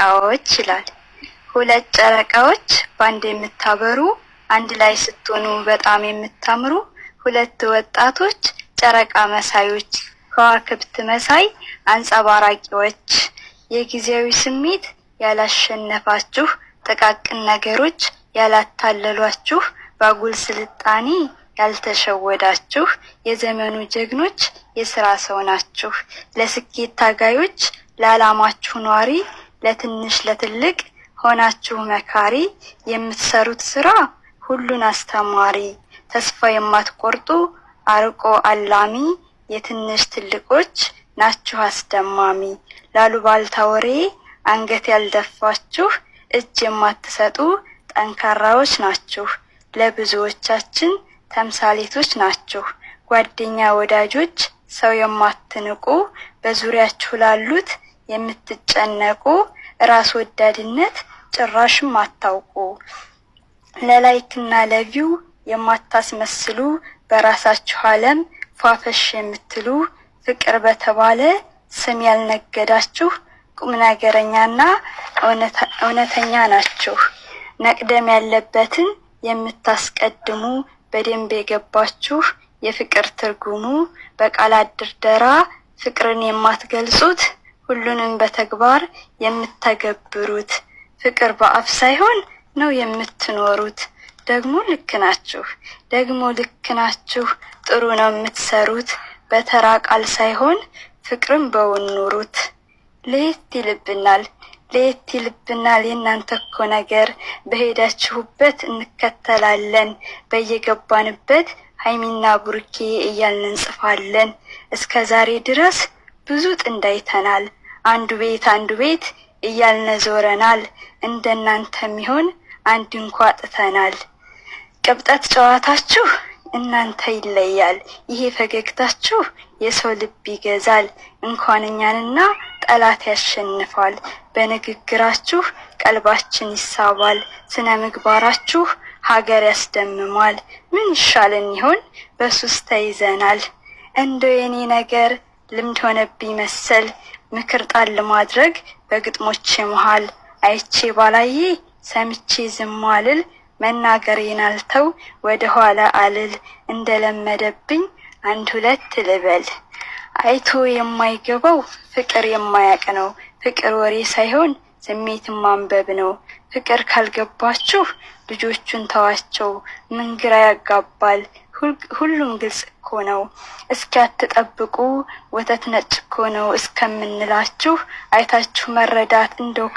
ጨረቃዎች ይላል። ሁለት ጨረቃዎች በአንድ የምታበሩ፣ አንድ ላይ ስትሆኑ በጣም የምታምሩ፣ ሁለት ወጣቶች ጨረቃ መሳዮች፣ ከዋክብት መሳይ አንጸባራቂዎች፣ የጊዜያዊ ስሜት ያላሸነፋችሁ፣ ጥቃቅን ነገሮች ያላታለሏችሁ፣ ባጉል ስልጣኔ ያልተሸወዳችሁ፣ የዘመኑ ጀግኖች የስራ ሰው ናችሁ። ለስኬት ታጋዮች፣ ለዓላማችሁ ኗሪ፣ ለትንሽ ለትልቅ ሆናችሁ መካሪ፣ የምትሰሩት ስራ ሁሉን አስተማሪ፣ ተስፋ የማትቆርጡ አርቆ አላሚ፣ የትንሽ ትልቆች ናችሁ አስደማሚ። ላሉባልታ ወሬ አንገት ያልደፋችሁ፣ እጅ የማትሰጡ ጠንካራዎች ናችሁ። ለብዙዎቻችን ተምሳሌቶች ናችሁ። ጓደኛ ወዳጆች፣ ሰው የማትንቁ፣ በዙሪያችሁ ላሉት የምትጨነቁ፣ ራስ ወዳድነት ጭራሽም አታውቁ። ለ like እና ለ view የማታስመስሉ፣ በራሳችሁ ዓለም ፏፈሽ የምትሉ፣ ፍቅር በተባለ ስም ያልነገዳችሁ፣ ቁም ነገረኛና እውነተኛ ናችሁ። መቅደም ያለበትን የምታስቀድሙ፣ በደንብ የገባችሁ የፍቅር ትርጉሙ፣ በቃላት ድርደራ ፍቅርን የማትገልጹት፣ ሁሉንም በተግባር የምተገብሩት፣ ፍቅር በአፍ ሳይሆን ነው የምትኖሩት። ደግሞ ልክ ናችሁ፣ ደግሞ ልክ ናችሁ። ጥሩ ነው የምትሰሩት። በተራ ቃል ሳይሆን ፍቅርን በውን ኑሩት። ለየት ይልብናል፣ ለየት ይልብናል የእናንተ እኮ ነገር። በሄዳችሁበት እንከተላለን፣ በየገባንበት ሀይሚና ቡርኬ እያልን እንጽፋለን። እስከ ዛሬ ድረስ ብዙ ጥንድ አይተናል። አንዱ ቤት አንዱ ቤት እያልን ዞረናል። እንደናንተ የሚሆን አንድ እንኳ አጥተናል። ቅብጠት ጨዋታችሁ እናንተ ይለያል። ይሄ ፈገግታችሁ የሰው ልብ ይገዛል። እንኳን እኛንና ጠላት ያሸንፋል። በንግግራችሁ ቀልባችን ይሳባል። ስነ ምግባራችሁ ሀገር ያስደምማል። ምን ይሻለን ይሆን በሱስ ተይዘናል። እንደው የኔ ነገር ልምድ ሆነብኝ መሰል፣ ምክር ጣል ማድረግ በግጥሞቼ መሃል። አይቼ ባላዬ ሰምቼ ዝም አልል፣ መናገሬን አልተው ወደ ኋላ አልል። እንደለመደብኝ አንድ ሁለት ልበል። አይቶ የማይገባው ፍቅር የማያቅ ነው። ፍቅር ወሬ ሳይሆን ስሜትን ማንበብ ነው። ፍቅር ካልገባችሁ ልጆቹን ተዋቸው። ምን ግራ ያጋባል? ሁሉም ግልጽ እኮ ነው። እስኪ አትጠብቁ፣ ወተት ነጭ እኮ ነው እስከምንላችሁ አይታችሁ መረዳት እንደው